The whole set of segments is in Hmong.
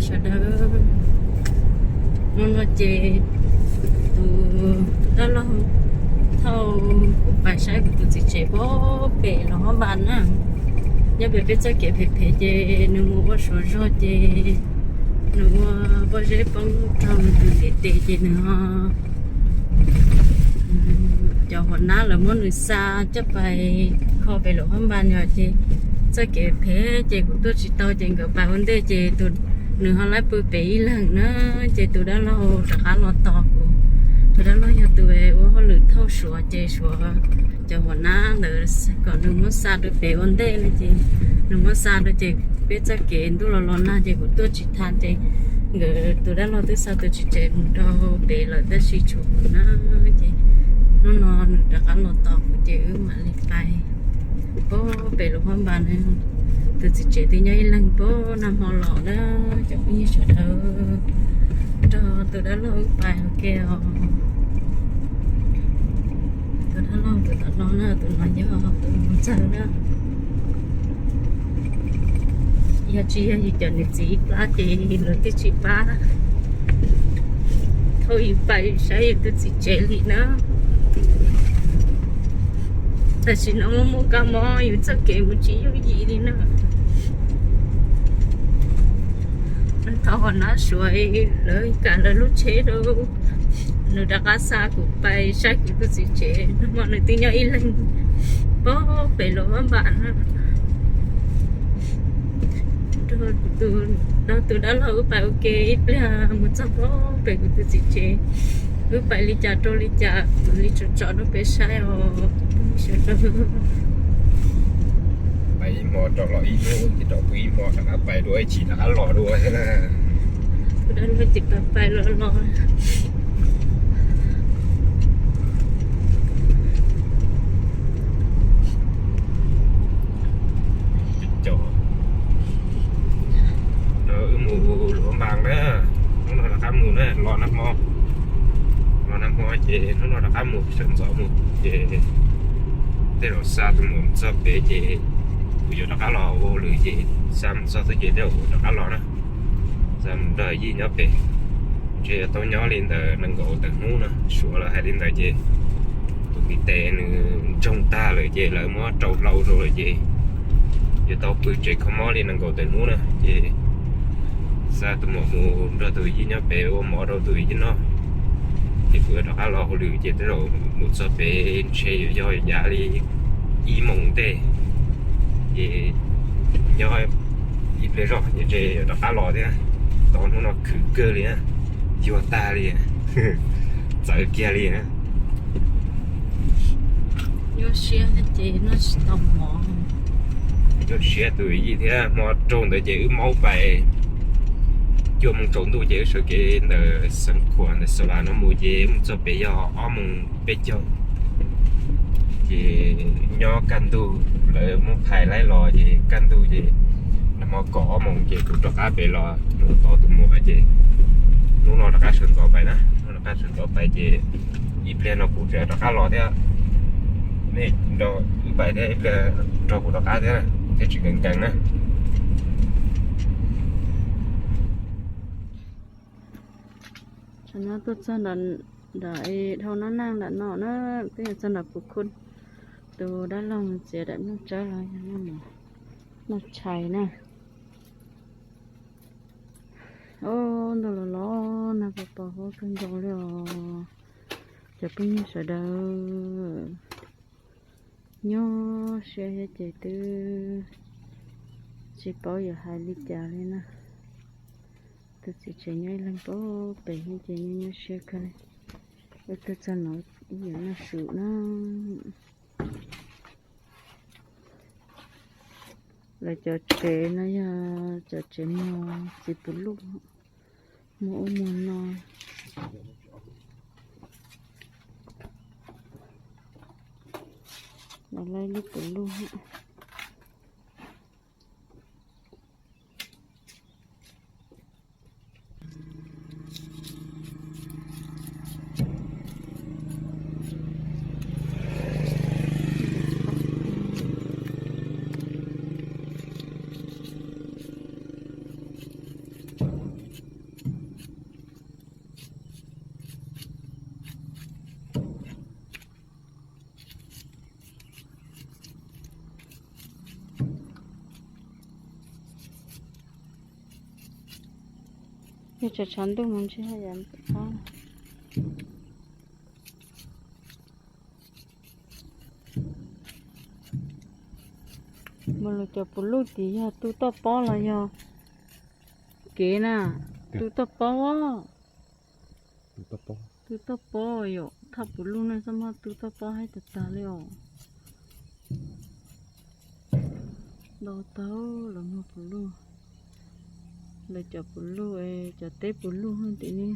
Sawv daws, hnub no ces tus dab laug thauj kuv pais saib kuv tus txiv tsev pem Los Hab Npas na. Nyob pem peb txoj kev phem phem ces nws mus ua Suav zog ces nws ua pob zeb poob rau nws tus ntiv tes ces nws ho cov huam nab lawv muab nws xa coj pais kho pem Los Hab Npas no ces txoj kev phem ces kuv tuaj tsis tau ces nkawd pais ua ntej ces tus, nws ho laib pw pem ib leeg na. Ces tus dab laug rov qab los tos kuv. Tus dab laug yog tus ua hauj lwm thauj Suav ces Suav cov huam nab ntawd kom nws muab xa rau pem ua ntej no ces nws muab xa rau ces peb txoj kev ntuj los los nag ces kuv tuaj tsis tau ces nkawd tus dab laug twb xa tus txiv tsev mus rau pem lawm tab sis tshuav kuv na. Ces hnub no nws rov qab los tos kuv ces wb mam li pais pem Los Hab Npas na. Tus txiv tsev twb nyob ib leeg pem nag hmo los na. Cov phooj ywg sawv daws, nrog tus dab laug wb pais ua ke os. Tus dab laug tus tom no na, tus no yog tus mus ntxawg na. Yog tsis yog yus cov niam txiv ib plab ces lawv twb tsis pab thauj yus pais saib yus tus txiv tsev li na. Tam sim no muaj muaj kab mob yus txoj kev mus tsis yooj yim li na. Thauj huam nab Suav lawv kam lawv lub tsheb rau nws rov qab xa kuv pais saib kuv tus txiv tsev no mas nws twb nyob ib leeg pem Los Hab Npas na. Nrog tus dab laug wb pais ua ke ib pliag mus txog pem kuv tus txiv tsev. Wb pais li cas rau li cas kuv li tsom tsom rau peb saib os. Pais ib hmo rau los ib hnub ces rau pw ib hmo rov qab pais dua ib chim rov qab los dua thiab na. Tus dab laug ces pais pais los los. Cov no wb mus Luam Npas na, hnub no rov qab mus na, los nag hmo, los nag hmo ces hnub no rov qab mus sawv ntxov mus ces tej zaum xa tus muam mus txog pem ces kuv yuav rov qab los ua hauj lwm ces xa mus txog xwb ces tej zaum rov qab los na. Xa mus nrog yij nyob pem, ntshe yuav tau nyob li ntawd nees nkaum tawm hnub na, Suav lawv hais li ntawd ces tus ntiv tes nws ntsoog tag lawm ces lawv muab rau hlau rau lawm ces yuav tau pw tsev kho mob li nees nkaum tawm hnub na ces xa tus muam mus nrog tus yij nyob pem ua mov rau tus yij noj. Ces kuv yuav rov qab los hauj lwm ces tej zaum mus txog pem ntshe yuav yog yav li ib moos ntej ces nyob ib pliag zog ces ntshe yuav rov qab los thiab. Tau hnub no khwv kawg li, yuag tag li, txawv kiag li. Nyuaj siab ces noj tsis tau mov. Nyuaj siab tus yij thiab, hmo raug ntawd ces wb maub pais cuaj moos tsaus ntuj ces wb sawv kev ntawm Xeev Khuam ntawm Xaus Las no mus ces mus txog pem yog ob moos peb caug. Ces nyob kaj ntug, lawv muab phais laib los ces kaj ntug ces nag hmo kaum ob moos ces kuv rov qab pem los mus tos tus muam ces hnub no rov qab sawv ntxov pais na, hnub no rov qab sawv ntxov pais ces ib pliag no kuv tseem rov qab los thiab. Nej nrog wb pais thiab ib pliag nrog kuv rov qab thiab, thiab tsis nkees nkees na. Tsam no tuaj txog nram dhau Nab Naj nram no na, twb yog txog nram Phu Khun, tus dab laug txiav daim nplooj tsawb los yog noj tshais na. Ob, ntuj los los nag pos pos huab kawg nkaus li os. Cov phooj ywg sawv daws, nyuaj siab thiab ces twb tsis paub yuav hais li cas li na. Tus txiv tsev nyob ib leeg pem thiab ces nyuaj nyuaj siab kawg li. Wb tuaj txog no wb yuav noj su na. Lawv cov tsev no yog cov tsev muag txiv puv luj, muag ub muag no. Lawv laib lub puv luj. Yog tshav tshav ntuj mus ntshe haj yam pob. Mus lawv cov puv luj tid yog tu toj pob los yog kev na? Tu toj pob. Tu toj pob yom, thaj puv luj no txoj muag tu toj pob haib tag tag li os. Ntau tag lawv muag puv luj, lawv cov puv luj, cov teb puv luj tim ni.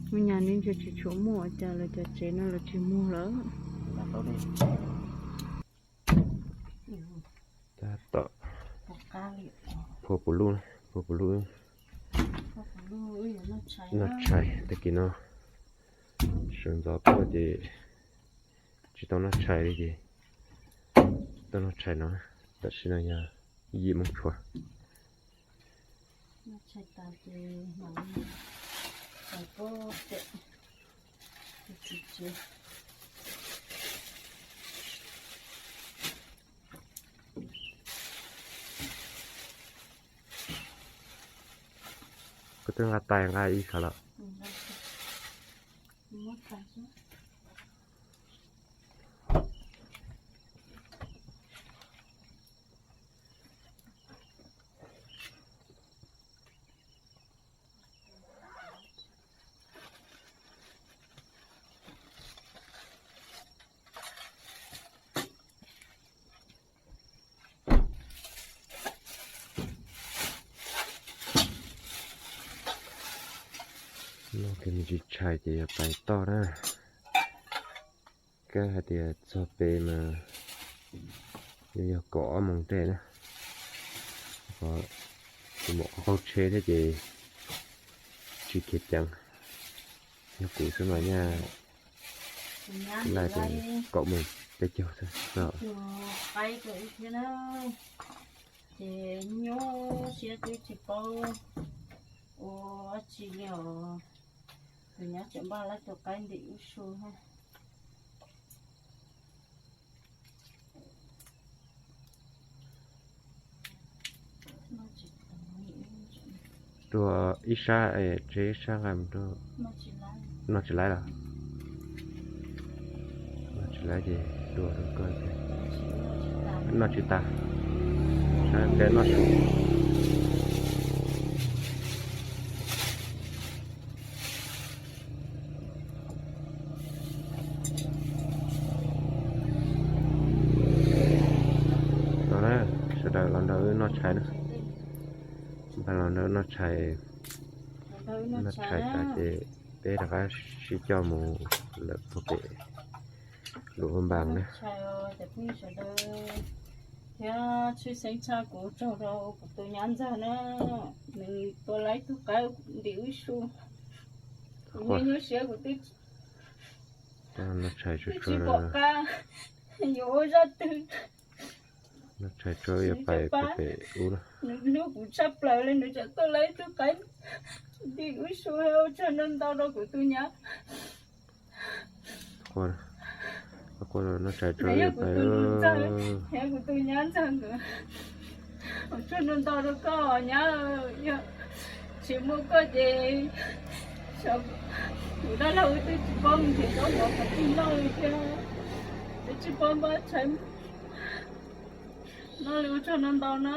Muaj nyaj ni ntshe tsis tshua muaj ua cas, lawv cov tsev no lawv tsis muag lawm. Tab tom phua puv luj, phua puv luj noj tshais tag kis no. Sawv ntxov tuaj ces tsis tau noj tshais li ces tuaj noj tshais no. Tam sim no yog yim moo tshua. Koj twb nqa tais nqa ib sav lawm. Noj kiag me ntsis tshais ces yog pais toj na. Kab hais tias txog pem mas yuav yog kaum ob moos dej na. Kuv mam qaug tsheb thiab ces tsis khiav ceev. Yog kuv xwb mas nyaj laij ces kaum moos peb caug xwb. Ces nyuaj siab twb tsis paub ua dab tsi li os. Tus nyab tseem npaj lawv tus qaib ntim wb su. Dua ib sab, tseg ib sab nqa mus rau. Noj tsis laib los? Noj tsis laib ces dua rau koj. Noj tsis tas, sab peb noj su. No na, sawv daws los nrog wb noj tshais na. Npaj los nrog wb noj tshais. Noj tshais tas ces peb rov qab sib coj mus lawm puag pem Luam Npas na. Thiab tshwj xeeb tshaj kuv tsaug rau kuv tus nyab ntxawg na, nws tua lawv tus qaib ntim wb su. Kuv nyuaj nyuaj siab kuv twb tsis pom qab yuav ua zaj twg. Noj tshais tso yuav pais pem ub na. Nws hlub kuv tshaj plaws li, nws tseem tua lawv tus qaib ntim wb su, ua tsaug ntau ntau rau kuv tus nyab. Quaj, quaj noj tshais tso yuav pais. Yog kuv tus nyab ntxawg nkawd, ua tsaug ntau ntau rau koj nyab, yog tsis muaj koj ces kuv dab laug wb twb tsis paub mus nrhiav zaub mov qhov twg noj li thiab, twb tsis paub npaj tshais noj li. Ua tsaug ntau ntau na.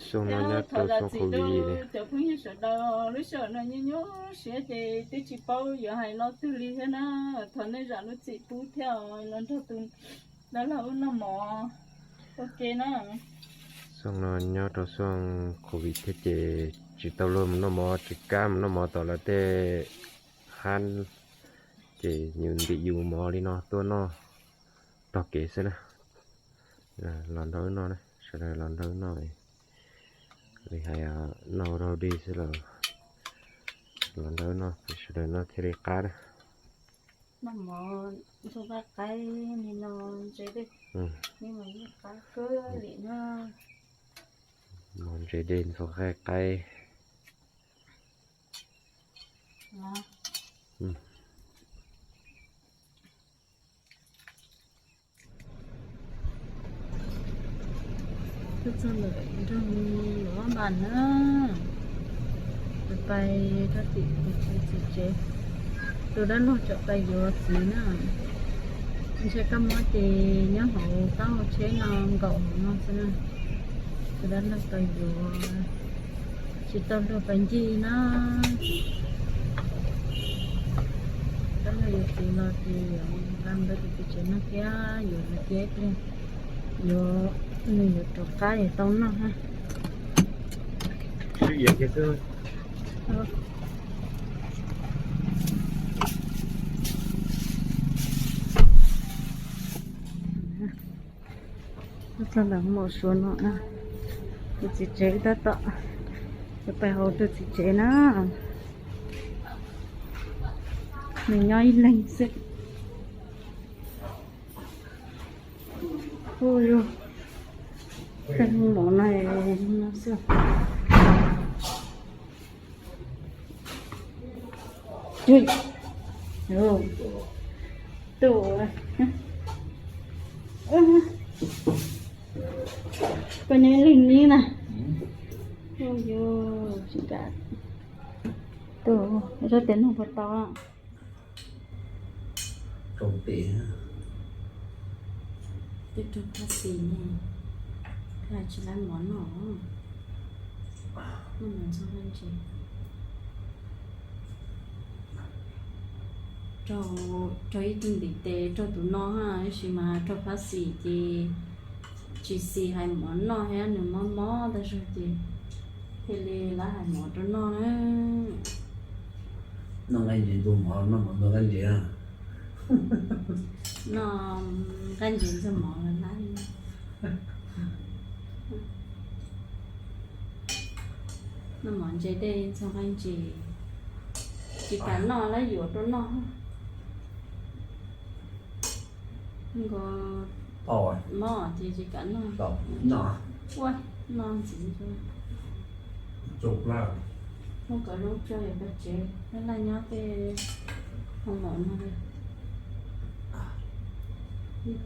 Thiab thov zam txim rau cov phooj ywg sawv daws, lub sij hawm no nyuaj nyuaj siab ces twb tsis paub yuav hais lo twg li thiab na. Thov nej zam lub txim pub thiab los nrog tus dab laug wb noj mov ua ke na. Xyoo no nyob rau xyoo covid thiab ces tsis tau luag mus noj mov, tsis kam mus noj mov tom lawv tej hab, ces yus ntim yus mov li no tuaj noj tog kev xwb na. Los nrog wb noj na, sawv daws los nrog wb noj. Li hais noj ua dog dig xwb los los nrog wb noj, sawv daws noj thiaj li qab na. Noj mov ntxuag qaib qaib li no ntse dej, ib mas yeej qab kawg li na. Mov ntse dej ntxuag qaib qaib. Tuaj txog lawm nroog Luam Npas na. Lawv Pais rau tim txiv tsev, tus dab laug tseem pais yuav txiv na. Ntshe koj muab ces nyob hauv taub hau tsheb no nkaum hauv no xwb na. Tus dab laug pais yuav, tsis tau luag pais ncig na. Dab laug yuav txiv los ces yuav nqa mus rau tus txiv tsev no thiab yuav lawv thiab ib pliag, yuav, nws yuav rov qab yuav tau noj thiab. Txog ntawm maum suav no na, tus txiv tsev tab tom yuav pais hauv tus txiv tsev na, nws nyob ib leeg xwb. Hu yus, tej mov no no xwb. Ui, tus, koj nyob ib leeg li na. Hu yus, tsis kam, tus, tsob tias nug puas tau. Rau pem, twb raug phab xis ne, koj tsis lab mov noj, noj mov ntxuag nqaij ntses. Raug, raug ib tug ntiv tes raug tus no, tab sis mas raug phab xis ces tsis xis hais mov noj thiab, nws mob mob tag zog ces thiaj li lab hais mov rau noj na. Noj nqaij ntses ntxuag mov, noj mov ntxuag nqaij ntses. Noj nqaij ntses ntxuag mov los lab li. Noj mov ntse dej ntxuag nqaij ntses, tsis kam noj lab yuav rau noj. Nkaus mob ces tsis kam noj. Ua, noj ntxiv. Muab kom zoo tso yuav pais tsev, laj laj nyob tej hoo maum no. Ib